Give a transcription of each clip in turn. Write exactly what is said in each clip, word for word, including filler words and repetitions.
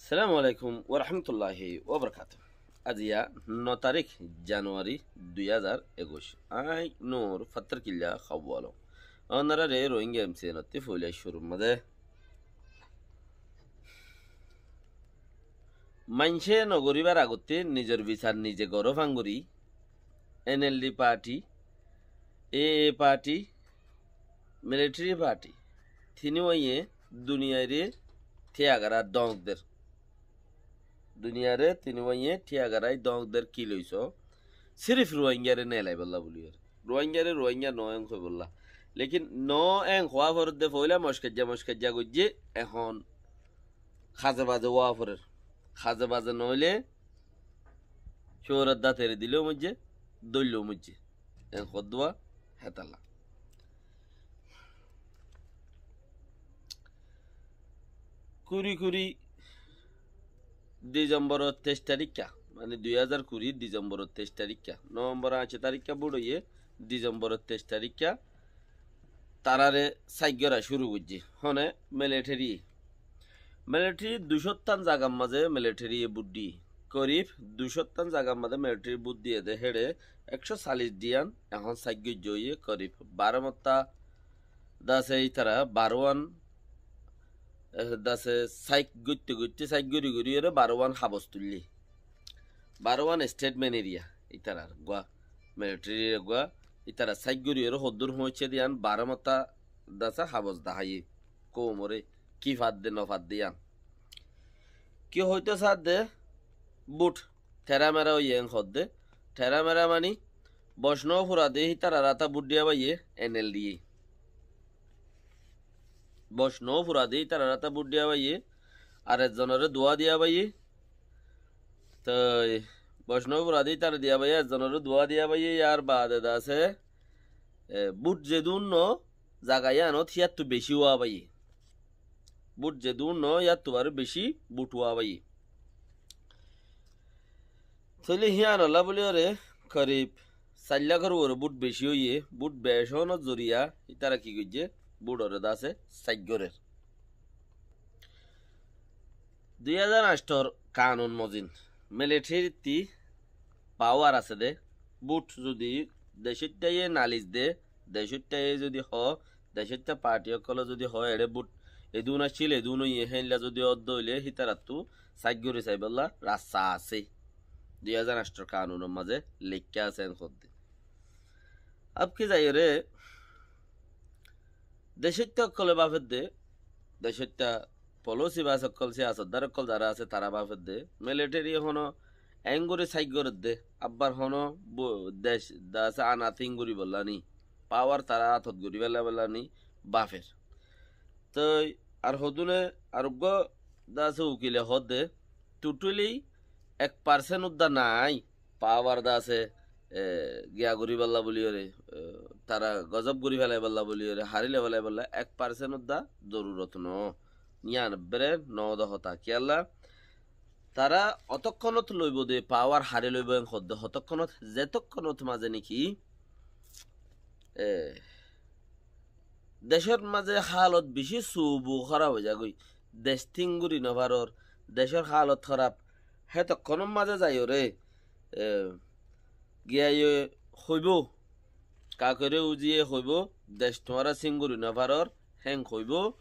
Assalamu alaikum warahmatulláhi wabarakátuhu. Aziya no tarík januwari dui házar ekuic. Añí Nur Fattarkilla Háwalo. Ónoraré Rohingya M C N ottú foila cúrur mazé maincé nogoríbar agottí nizor bisar nize goró fán gorí N L D party, A A party, military party, tiníwaye duniyairé thíyagará dóñk der. Duniyaré tiníwaye thíyagarái dóñk der ki loisó? Sírif Ruáingaré neelaibollá buliyóre. Ruáingaré Ruáinga noó en hoibollá. Lekin noó en hoá foredde foila mockajja mockajja goijjé, ehón haze baze ówa forer. Haze baze noóile cóorar dát eri dilé moijjé, dóille moijjé. En hoddúa hétalla. Kuri kuri Disembor teic taríkka, mane dui házar kuri Disembor teic taríkka, Novembor añc taríkka búth óiye, Disembor teic taríkka tarare sáigora cúru goijjé. Hone military. Military ducóttan zagar mazé military búth diyé. Korib ducóttan zagar mazé military búth diyé de héçe ekcó callic diyan ehón sáig goijjé óiye korib baró motta dase ítara barówan, eh, dase sáig goitte goitte sáig gori gori ore barówan habos tuillé. Barówan statement eriya ítarar gua, military gua, ítara sáig gori ore hoddúr hoóñicce diyan baró motta dase habos daháiye. Koumoré ki fadde no fadde yián. Ki hoitó sadde bút theramera óiye en hodde. Theramera mani boc no furade hítarar áta bút diya baiye N L D. Boc no furade hítarar áta bút diya baiye. Ar ezzonoré duwa diya baiye. Toi boc no furade hítara diya baiye, ezzonoré duwa diya baiye. Yar baade dase, e, bút zedún no zaga yíanot híyattu bicí ówa baiye. Bút zedún no yáttu baró bicí bút ówa baiye. Tóile híyanolla buli ore korib sair lakor uore bút bicí óiye, bút becónor zoriya ítara ki goijjé, bút ore dase sáig gorer. Dui házar añctor kanun mozin military ttí pawar asé de, bút zodi decóittaye nalis de, decóittaye zodi hoó, decóitta party ókkole zodi hoó, eçé bút edún accíl, edún óiye, héinla zodi ódde óile hítarattú sáig gori saibólla rasta asé. Dui házar añctor kanunor mazé leikká asé en hodde. Abki zaiyóre decóitta ókkole báfedde, decóitta policy bas ókkol, siyasotdar ókkol zará asé, tará báfedde military hono engori sáig goredde, abbar hono bu-, dec dase ana tíng goribollá ni, pawar tará átot gori felaibólla ni báfer. Toi ar hodúne ar uggúa dase ukile hoódde, totally ek percent udda nai, pawar dase, e, giya goribollá buli ore, e, tará gozob gori felaibólla buli ore, hári loi felaibólla ek percent udda zorurot no. Yían ebbere no de hotá. Kiyólla? Tará otókkonot loibo de pawar hári loibo en hodde, otókkonot, zetókkonot mazé niki, e, decór mazé hálot bicí subu hóraf ói zagói, dec tíng gori no farór, decór hálot hóraf, hétokkonór mazé zaiyóre, e, giyaye hoibó, kakoire uziye hoibó, dec tuáñra tíng gori no farór, héng hoibó,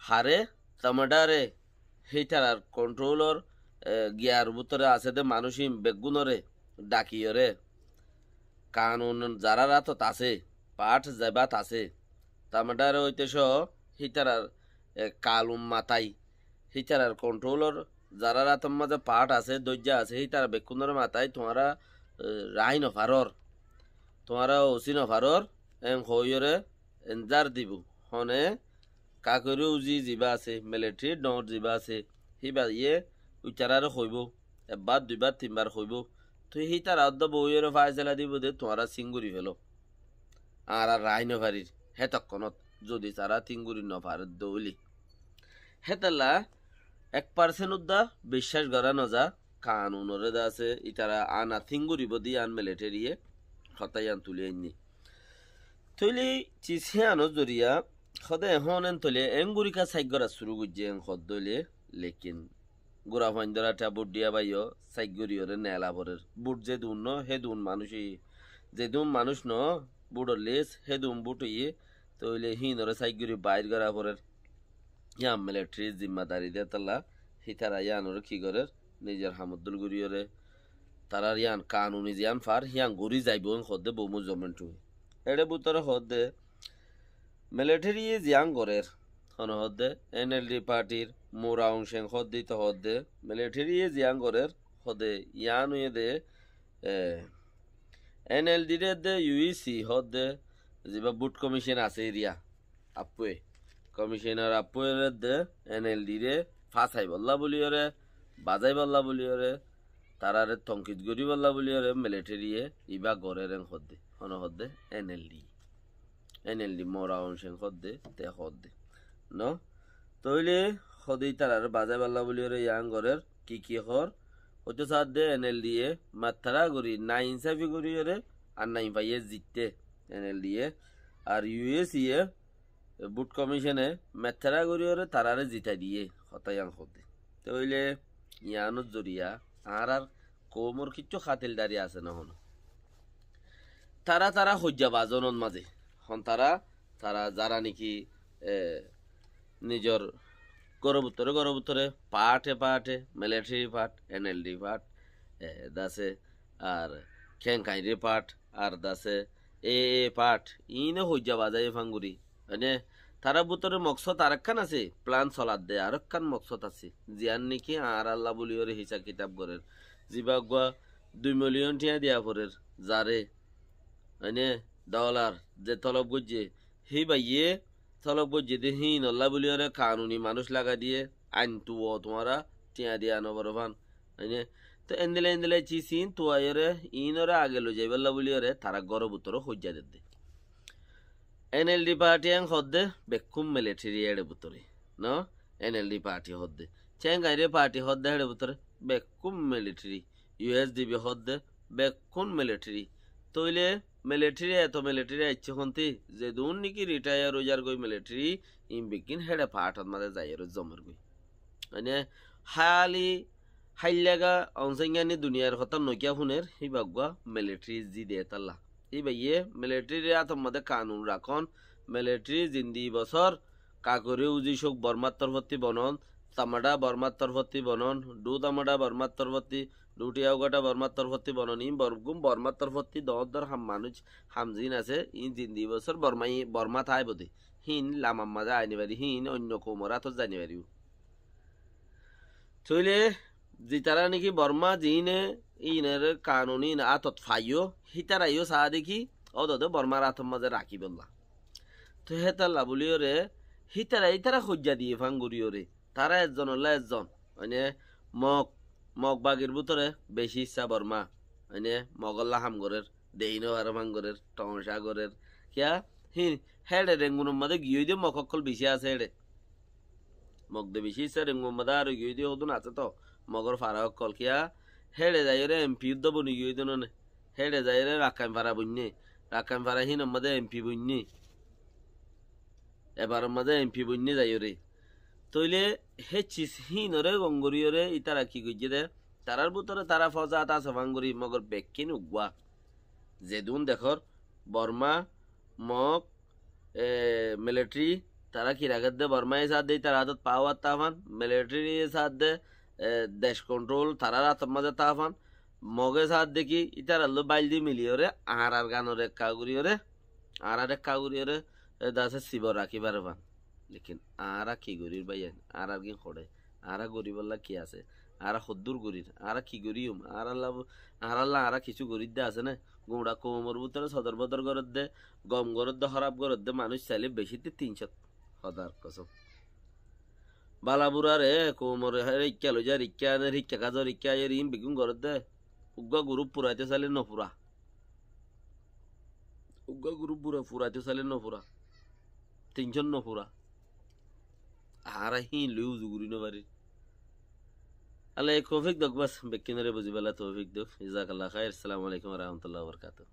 hare, tomadáre, hítarar controlor, e, giyar bútore asé de manúic ín beggúnore dhakiyóre, kanun zarár átot asé, path zebát asé, tomadáre óite só hítarar, e, kalum matái, hítarar controlor zarár átor mazé path asé, dóijja asé, hítara bekkúnore matái tuáñra, e, raái no farór, tuáñra usi no farór, en hoiyóre enzar dibo. Hone kakoire uzi zibá asé, military dhoóñr zibá asé, híbaye uitaráre hoibó, ebbár duibár tinbár hoibó. Toi hítara odda boóiyore fáisela dibo de tuáñra sín gori felo. Añára raái no farir, hétokkonót zodi tará tíng gori no faredde óile. Hétalla ek percent udda biccác gorá no za, kanunore de asé, ítara ana tíng goribo de yían military ye hotá yían tuli ainné. Tóile cis híyanor zoriya hode ehón en tóile engorika sáig gora cúru goijjé en hoddé óile, lekin gura fuaindóra thiañ bút diya baiyó, saik goríyoré neela forer. Bút zedun no, hedun manúic óiye. Zedun manúic no, bútor lis, hedun bút óiye, tóile híinoré saik gorí bair gora forer. Yían militari zimmadari de tolla, hítara yíanoré ki gorer, nizor hamoddúl goríyoré, tarár yían kanuni ziyán far, hían gorí zaibou hoódde Bomu zomentu. Ére bútore hoódde, militariye ziyán gorér, hone hoódde, N L D partir Mura Aung Sen hoódde, íte hoódde, militariye ziyán gorér, hoódde, yían óiye de, e, N L D re de U E C hoódde, ziba bút komicon asé eriya, appúe. Komisonor appúe re de N L D re fásaibólla bóliyoré, bazaibólla bóliyoré, taráre tonkit goríbolla bóliyoré militariye ibá gorér en hoódde. Hone hoódde N L D. N L D Mura Aung Sen hoódde, te hoódde. No? Tóile hoódde ítararé bazaibólla bóliyoré yían gorér, ki ki hoór? Óito saádde N L D ye mattara gorí, nainsafi goríyoré, ar nainfaiye zitte N L D ye, ar U E C ye e, bút komicone mettara goríyoré taráre zitai diyé, hotá yían hoódde. Tóile yíanor zoriya añárar koumor kiccú hátildari asé né hono? Tará, tará hoijja bazonot mazé. Hon tará, tará zará niki, e, nizor góror bútore, góror bútore, parte, parte, militari part, N L D part, e, dase, ar kenkainri part, ar dase, e, e part, iíne hoijja bazaiye fanguri. Mane, tarár bútore moksód arekkán asé, plan soladde arekkán moksód asé. Ziyán niki añárálla bóliyoré hisab kitab gorér. Ziba uggúa dui miliyon thiañ diya forer, zaré, mane, dolar, ze tolob goijjé, híbaye tolob goijjé de híinolla bóliyoré kanuni manúic lagai diyé, ain tuwo tuáñra thiañ diya noforé fán. Mane, to endilla endilla cis iín tuwaiyoré, iínoré age loi zaibólla bóliyoré, tará góror bútore hoijja dedde. N L D parti en hoódde bekkún militari éçe bútore, no? N L D parti hoódde. Céngaire parti hoódde éçe bútore bekkún militari. U S D P hoódde bekkún militari. Tóile militari, eto militari aiccé hontí, zedún niki ritayar óizar goi militari, iín bekkín héçe partot mazé zaiyóre zomer goi. Mane, háli háillaga Aung San Suu Kyi duniyar hotá nokiya fúner, híba uggúa militari zide tálla. Híbaye militarir átor mazé kanun rakón, militari zindi bosór, kakori uzi cók Bormár torfótti bonon, tamaça Bormár torfótti bonon, dhu tamaça Bormár torfótti, dhu thiya ugaça Bormár torfótti bonon, iín borgún Bormár torfótti doóñr doóñr ham manúic, ham ziín asé, iín zindi bosór Bormá, Bormá táibo de. Híin lamar mazé aini fari, híin oinno koumor átot zaini faribó. Tóile zitará niki Bormá ziíne iínoré kanun iín átot faiyó, hítarayó saá de ki, ódode Bormár átor mazé rakíbolla. Toi hétalla bóliyoré, hítara, hítara hoijja diyé fán goríyoré. Tará ezzonolla ezzon, mane, Mog, Mog bagir bútore beci issá Bormá, mane, Mogólla ham gorér, dei nofaré fán gorér, toóñca gorér. Kiyá? Híin, héçe Rengunor mazé giyói de Mog ókkol beci asé héçe. Mog de beci issá Rengunor mazé ar giyói de hodún asé to, Mogór fara ókkol kiyá? Héçe zaiyóre M P uddá boni giyói de none. Héçe zaiyóre Rakkain fara boinné, Rakkain fara híinor mazé M P boinné. Ebaror mazé M P boinné zaiyóre. Tóile hé cis híinoré gom goríyoré ítara ki goijjé dé? Tarár bútore tará fózat asé fán gorí, mogor bekkín uggúa. Zedún dekór, Bormá, Mog, e, militari, tará ki rakédde, Bormáye saádde ítarar átot pawar táfan, militariye saádde, e, dec kontrol tarár átor mazé táfan, Moge saádde ki ítarallói báil di miliyoré, añárar ganor ekká goríyoré, añárar ekká goríyoré, e, dase sibor rakí faré fán. Lekin añára ki gorír báiyain? Añárar gín hoçé? Añára goríbolla ki asé? Añára hoddúr gorír? Añára ki goríyum? Añárálla, añárálla añára kissú gorídde asé né? Guñça koumor bútore sodor bodor gorédde, gom gorédde, hóraf gorédde manúic sailé becitte tin cót. Hódar kosóm. Bala burare, koumor hére ikká loizar, ikká aner, ikká kazor, ikká ayer, iín beggún gorédde. Uggúa gurúp furaitó sailé nofura. Uggúa gurúp bura furaitó sailé nofura. Tin cót nofura. Añára híin loi uzu gorí nofarir. Allaye toufik douk bas, bekkúnore buzibálla toufik douk. Jazakallah khair. Assalamu alaikum wa rahmatullahi wa barakatuhu.